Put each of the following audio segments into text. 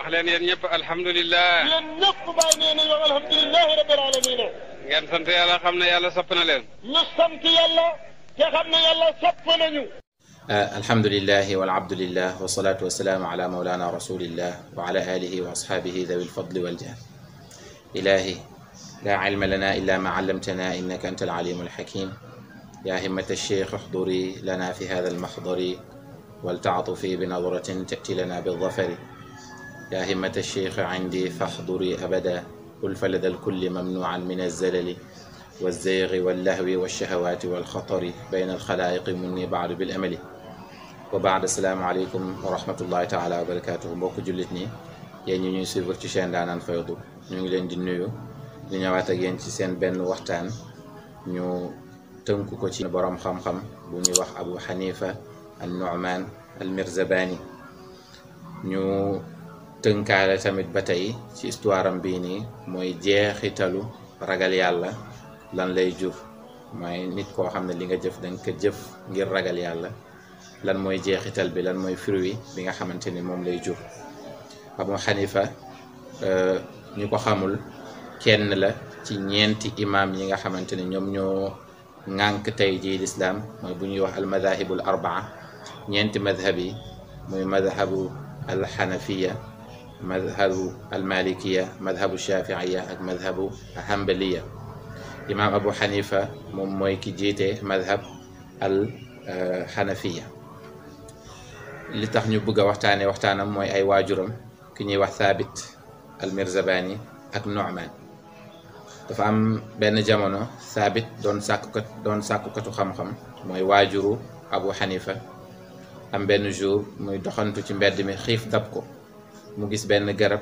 wax leen yéen ñëpp alhamdulilah. yéen ñëpp bàyyi nee nañu alhamdulilah rabbil alamin. ngeen sant yàlla xam ne yàlla sopp na leen. ñu sant yàlla te xam ne yàlla sopp nañu. alhamdulilah walabdulillah wasalaatu wasalaamu ala mawlana rasulillah wa ala alihi wa asxaabihi dawi lfadli waljah. ilahi laa ilma lana illa ma allamtana innaka anta alalimu alxakim. yaa himmata alcheikh uxduri lana fi hada almaxdari waltaatufi binadratin tati lana bildafari. yaa himmata alcheikh indi faxduri abada ulfa lada alkulli mamnuan min alzalali walzeygi wallahwi walshahawati walxatari bayna alxalaayiqi munni baadu bilamali. wa baad assalaamu aleykum wa rahmatullahi taala wa barakatuhu. mbokk jullit ñi yéen ñi ñuy suivre ci chaîne Ndaanaan Faydu ñu ngi leen di nuyu ñu ñëwaat ak yéen ci seen benn waxtaan ñu tënk ko ci boroom xam-xam bu ñuy wax Abu Hanifa an-Nu'man al-Mirzabani. ñu tënkaale tamit ba tey ci histoire am bii nii mooy jeexitalu ragal yàlla lan lay jur, mooy nit koo xam ne li nga jëf danga ko jëf ngir ragal yàlla lan mooy jeexital bi, lan mooy fruit bi nga xamante ni moom lay jur. Abu Hanifa ñu ko xamul kenn la ci ñeenti imam yi nga xamante ni ñoom ñoo ŋànk tey jii lislaam, mooy bu ñuy wax al madahibul arbaa. ñeenti madhab yi muy madhabu al xanafiya, madhabu al malikiya, madhabu shafiiya ak madhabu hambaliya. imam Abu Hanifa moom mooy ki jiite madhab al xanafiya. li tax ñu bëgg a waxtaanam mooy ay waajuram ki ñuy wax Thabit al-Mirzabani ak Nu'man. dafa am benn jamono Thabit doon sàkkukatu xam-xam, mooy waajuru Abu Hanifa. am benn jour muy doxantu ci mbedd mi, xiif dab ko, mu gis benn garab,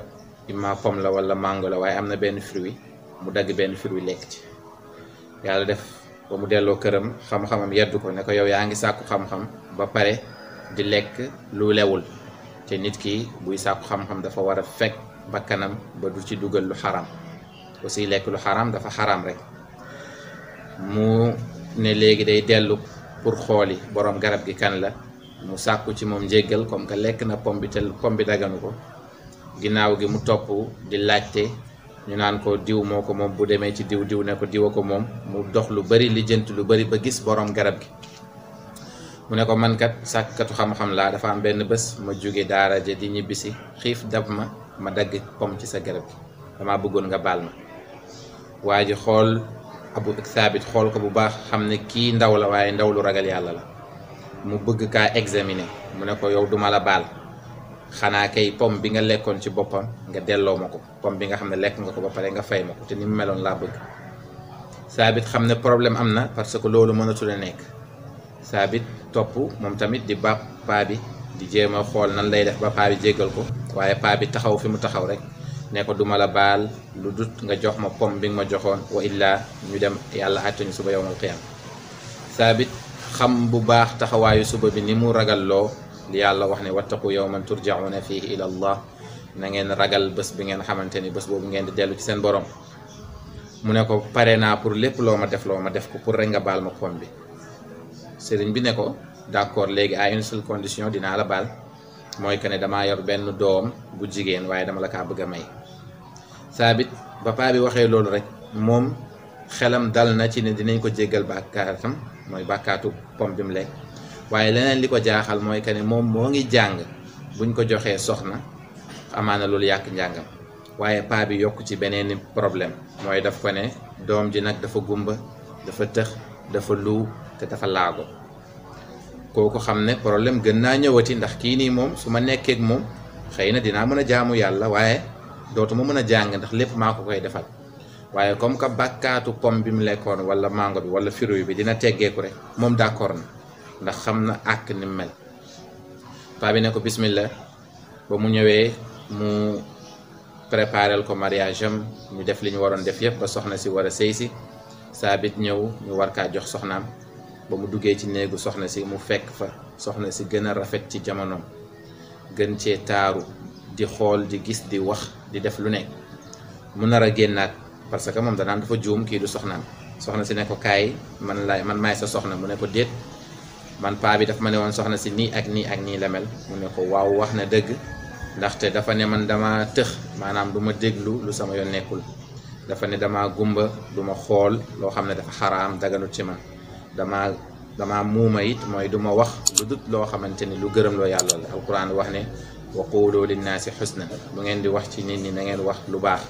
imma pomme la wala mango la, waaye am na benn fruit, mu dagg benn fruit lekk ci. yàlla def ba mu delloo këram xam-xamam yeddu ko ne ko yow yaa ngi sàkku xam-xam ba pare di lekk lu lewul, te nit ki buy sàkku xam-xam dafa war a fekk bakkanam ba du ci dugal lu xaram. aussi lekk lu xaram dafa xaram rek. mu ne léegi day dellu pour xooli borom garab gi kan la, mu sàkku ci moom njéggal comme que lekk na pomme bi te pomme bi daganu ko. ginnaaw gi mu topp di laajte, ñu naan ko diw moo ko moom, bu demee ci diw ne ko diwa ko moom. mu dox lu bari, lijjanti lu bari ba gis borom garab gi. mu ne ko man kat sàkkatu xam-xam laa, dafa am benn bés ma jóge daara ja di ñibbisi, xiif dab ma dagg pomme ci sa garab gi, dama bëggoon nga baal ma. waa ji xool Abu Thabit, xool ko bu baax, xam ne kii ndaw la waaye ndaw lu ragal yàlla la. mu bëgg kaa examiner, mu ne ko yow duma la baal, xanaa kay pomme bi nga lekkoon ci boppam nga delloo ma ko, pomme bi nga xam ne lekk nga ko ba pare nga fay ma ko, te ni mu meloon laa bëgg. Thabit xam ne problème am na parce que loolu mënatul a nekk. Thabit topp moom tamit di ba paa bi, di jéem a xool nan lay def ba paa bi jéggal ko, waaye paa bi taxaw fi mu taxaw rek ne ko duma la baal lu dut nga jox ma pomme bi nga ma joxoon, wa illaa ñu dem yàlla àtte ñu suba yawmal qiyaama. Thabit xam bu baax taxawaayu suba bi ni mu ragal loo li yàlla wax ne wattaqu yawman turjauna fihi ila allah, na ngeen ragal bés bi ngeen xamante ni bés boobu ngeen di dellu ci seen borom. mu ne ko pare naa pour lépp loo ma def ko pour rek nga baal ma pomme bi. sëriñ bi ne ko d'accord, léegi à une seule condition dinaa la baal, mooy que ne damaa yor benn doom bu jigéen waaye dama la kaa bëgg a may. Thabit ba paa bi waxee loolu rek moom xelam dal na ci ne dinañ ko jéggal bàkkaatam, mooy bàkkaatu pomme bi mu lekk. waaye leneen li ko jaaxal mooy que ne moom moo ngi jàng, buñ ko joxee soxna amaana loolu yàq njàngam. waaye paa bi yokk ci beneen problème, mooy daf ko ne doom ji nag dafa gumba, dafa tëx, dafa lu te dafa laago. kooku xam ne problème gën naa ñëwati, ndax kii nii moom su ma nekkee ak moom xëy na dinaa mën a jaamu yàlla, waaye dootuma mën a jàng ndax lépp maa ko koy defal. waaye comme que bàkkaatu pomme bi mu lekkoon wala mango bi wala fruit bi dina teggeeku rek, moom d'accord na ndax xam na àkk ni mu mel. paa bi ne ko bismillah. ba mu ñëwee mu préparel ko mariage am, ñu def li ñu waroon def yëpp ba soxna si war a sëy si. Thabit ñëw ñu war kaa jox soxnaam. ba mu duggee ci néegu soxna si mu fekk fa soxna si gën a rafet ci jamonoom, gën cee taaru, di xool, di gis, di wax, di def lu nekk. mu nar a génnaat parce que moom danaan dafa juum, kii du soxnaam. soxna si ne ko kaay, man maay sa soxna. mu ne ko déet, man paa bi daf ma ne woon soxna si nii ak nii ak nii la mel. mu ne ko waaw wax na dëgg, ndaxte dafa ne man dama tëx maanaam du ma déglu lu sama yoon nekkul, dafa ne dama gumba du ma xool loo xam ne dafa xaraam daganut ci man, dama muuma it mooy du ma wax lu dut loo xamante ni lu gërëm loo yàlla la. alquran wax ne wa qulu linnaasi xusnan, lu ngeen di wax ci nit ñi na ngeen wax lu baax.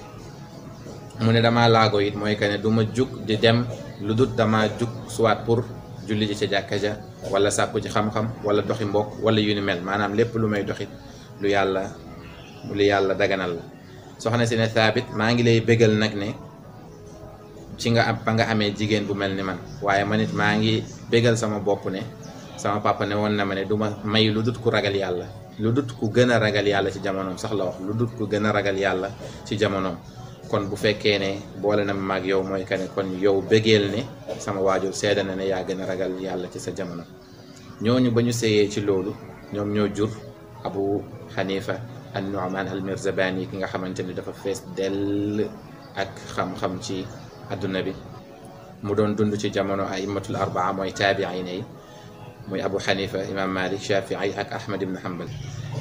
mu ne dama laago it mooy que ne du ma jug di dem lu dut dama jug soit pour julli ji ca jàkka ja wala sàkku ci xam-xam wala doxi mbokk wala yu ni mel, maanaam lépp lu may doxit lu yàlla daganal la. soxna si ne Thabit maa ngi lay bégal nag ne ci nga am ba nga amee jigéen bu mel ni man, waaye man it maa ngi bégal sama bopp ne sama papa ne woon na ma ne du ma may lu dut ku ragal yàlla, lu dut ku gën a ragal yàlla ci jamonoom sax la wax, lu dut ku gën a ragal yàlla ci jamonoom. kon bu fekkee ne boole na ma maag yow mooy que ne kon yow bégeel ne sama waajur seede na ne yaa gën a ragal yàlla ci sa jamono. ñooñu ba ñu séyee ci loolu ñoom ñoo jur Abu Hanifa an-Nu'man al-Mirzabani ki nga xamante ni dafa fees dell ak xam-xam ci adduna bi, mu doon dund ci jamono a'immatul arbaa mooy taabi'in yi muy Abu Hanifa, imam Malik, Shafi'i ak Ahmad ibn Hanbal.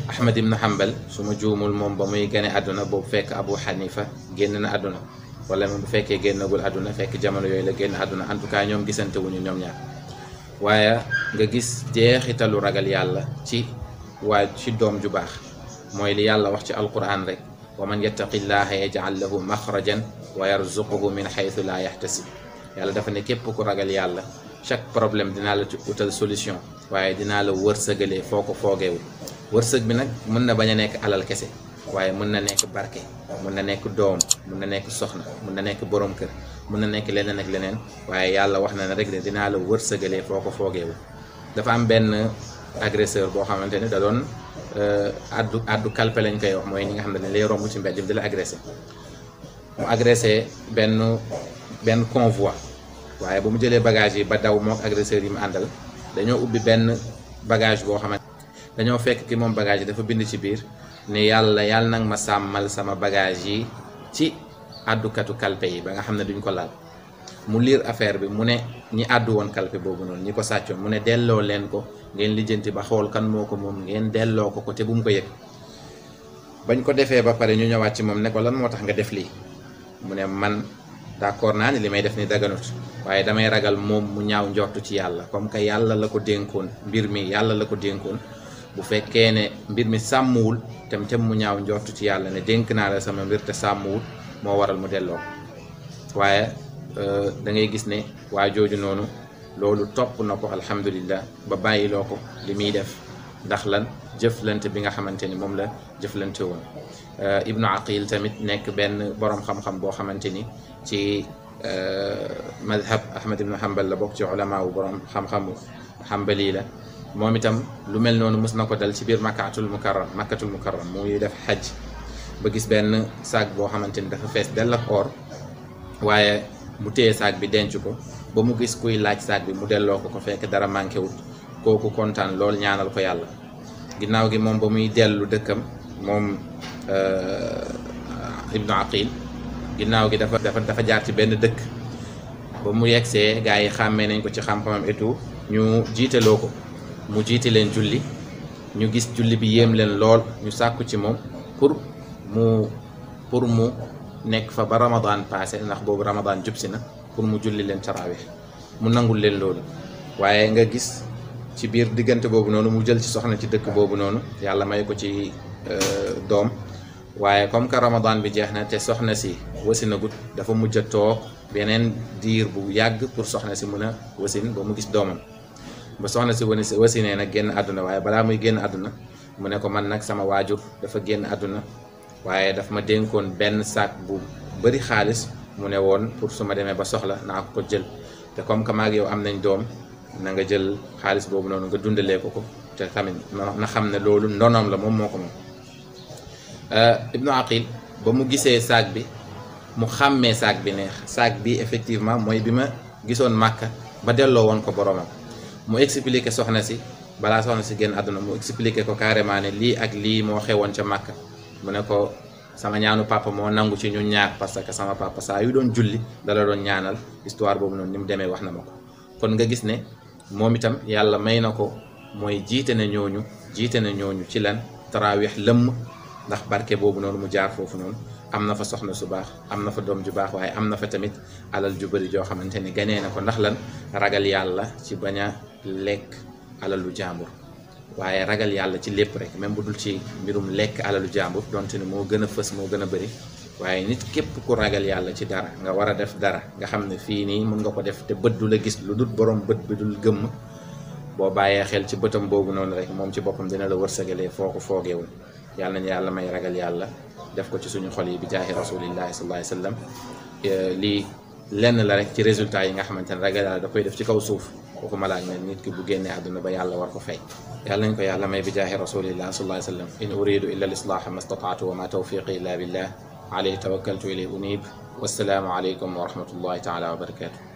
Ahmad ibn Hanbal su ma juumul moom ba muy gane àdduna boobu fekk Abu Hanifa génn na àdduna, wala moom bu fekkee génnagul àdduna fekk jamono yooyu la génn àdduna. En tout cas ñoom gisante wuñu ñoom ñaar, waaye nga gis jeexitalu ragal yàlla ci doom ju baax mooy li yàlla wax ci alquran rek, wa man yattaqillaha yaj'al lahu maxrajan wa yarzuquhu min xaytu laa yaxtasib. yàlla dafa ne képp ku ragal yàlla chaque problème dinaa la ci utal solution, waaye dinaa la wërsëgalee foo ko foogeewul. wërsëg bi nag mën na bañ a nekk alal kese, waaye mën na nekk barke, mën na nekk doom, mën na nekk soxna, mën na nekk borom kër, mën na nekk leneen ak leneen, waaye yàlla wax na ne rek de dinaa la wërsëgalee foo ko foogeewul. dafa am benn agresseur boo xamante ne da doon addu kalpe lañ koy wax, mooy ñi nga xam ne lay romb ci mbedd bi di la agressé. mu agressé benn convoi, waaye bu mu jëlee bagage yi ba daw mook agresseur yi mu àndal dañoo ubbi benn bagage boo xamante dañoo fekk ki moom bagage yi dafa bind ci biir ne yàlla nag ma sàmmal sama bagage yi ci àddukatu kalpe yi ba nga xam ne duñ ko laal. mu liir affaire bi mu ne ñi àddu woon kalpe boobu noonu, ñi ko sàccoon, mu ne delloo leen ko ngeen lijjanti ba xool kan moo ko moom, ngeen delloo ko te bu mu ko yëg. bañ ko defee ba pare ñu ñëwaat ci moom ne ko lan moo tax nga def lii, mu ne man d'accord naa ne li may def ni daganut, waaye damay ragal moom mu ñaaw njortu ci yàlla, comme que yàlla la ko dénkoon mbir mi, yàlla la ko dénkoon. bu fekkee ne mbir mi sàmmuwul tem mu ñaaw njortu ci yàlla ne dénk naa la sama mbir te sàmmuwul, moo waral mu delloo. waaye da ngay gis ne waa jooju noonu loolu topp na ko alhamdulillah ba bàyyiloo ko li muy def, ndax lan jëflante bi nga xamante ni moom la jëflante woon. Ibnu Aqil tamit nekk benn borom xam-xam boo xamante ni ci madhab Ahmad ibnu Hanbal la bokk, ci ulama wu borom xam-xamu Hanbali la. moom itam lu mel noonu mës na ko dal ci biir makkatul mukarram muy def xaj ba gis benn saag boo xamante ni dafa fees dell ak or, waaye mu téye saag bi denc ko ba mu gis kuy laaj saag bi mu delloo ko fekk dara manqué wut. kooku kontaan lool ñaanal ko yàlla. ginnaaw gi moom ba muy dellu dëkkam moom Ibnu Aqil, ginnaaw gi dafa jaar ci benn dëkk ba mu yegsee gaa yi xàmmee nañ ko ci xam-xamam et tout, ñu jiiteloo ko mu jiite leen julli. ñu gis julli bi yéem leen lool, ñu sàkku ci moom pour mu nekk fa ba Ramadan passé, ndax boobu Ramadan jub si na, pour mu julli leen tarawih. mu nangul leen loolu, waaye nga gis ci biir diggante boobu noonu mu jël ci soxna ci dëkk boobu noonu, yàlla may ko ci doom. waaye comme que Ramadan bi jeex na te soxna si wasina gut, dafa mujj a toog beneen diir bu yàgg pour soxna si mën a wasin ba mu gis doomam. ba soxna si wasinee nag génn àdduna, waaye balaa muy génn àdduna mu ne ko man nag sama waajur dafa génn àdduna, waaye daf ma dénkoon benn saak bu bari xaalis, mu ne woon pour su ma demee ba soxla naa ko jël, te comme que maag yow am nañ doom na nga jël xaalis boobu noonu nga dundalee ko te tamit na xam ne loolu ndonoom la, moom moo ko moom. Ibnu Aqil ba mu gisee saak bi mu xàmmee saak bi ne saak bi effectivement mooy bi ma gisoon Màkka ba delloo woon ko boromam. mu expliqué soxna si balaa soxna si génn àdduna, mu expliqué ko carrément ne lii ak lii moo xewoon ca Màkka. mu ne ko sama ñaanu papa moo nangu ci ñun ñaar, parce que sama papa saa yu doon julli dala doon ñaanal. histoire boobu noonu ni mu demee wax na ma ko. kon nga gis ne moom itam yàlla may na ko mooy jiite na ñooñu ci lan tarawih lëmm, ndax barke boobu noonu mu jaar foofu noonu am na fa soxna su baax am na fa doom ju baax waaye am na fa tamit alal ju bëri joo xamante ni ganee na ko ndax lan ragal yàlla ci bañ a lekk alalu jàmbur. waaye ragal yàlla ci lépp rek même bu dul ci mbirum lekk alalu jàmbur donte ni moo gën a fës moo gën a bëri waaye nit képp ku ragal yàlla ci dara nga war a def dara nga xam ne fii nii mën nga ko def te bët du la gis lu dul borom bët bi dul gëmm boo bàyyee xel ci bëtam boobu noonu rek moom ci boppam dina la wërsëgalee foo ko foogeewul. yàlla nañu yàlla may ragal yàlla def ko ci suñu xol yi bi jaahi rasulillahi sallallahu alayhi wa sallam. lii lenn la rek ci résultat yi nga xamante ne ragal yàlla da koy def ci kaw suuf waxuma laa ne nit ki bu génnee àdduna ba yàlla war ko fay. yàlla nañ ko yàlla may bi jaahi rasulillahi sallallahu alayhi wa sallam. in uridu illa al islaha ma stata'tu wa ma tawfiqi illa billah alayhi tawakkaltu ilayhi unib. wassalaamu alaykum wa rahmatullahi taala wa barakatuh.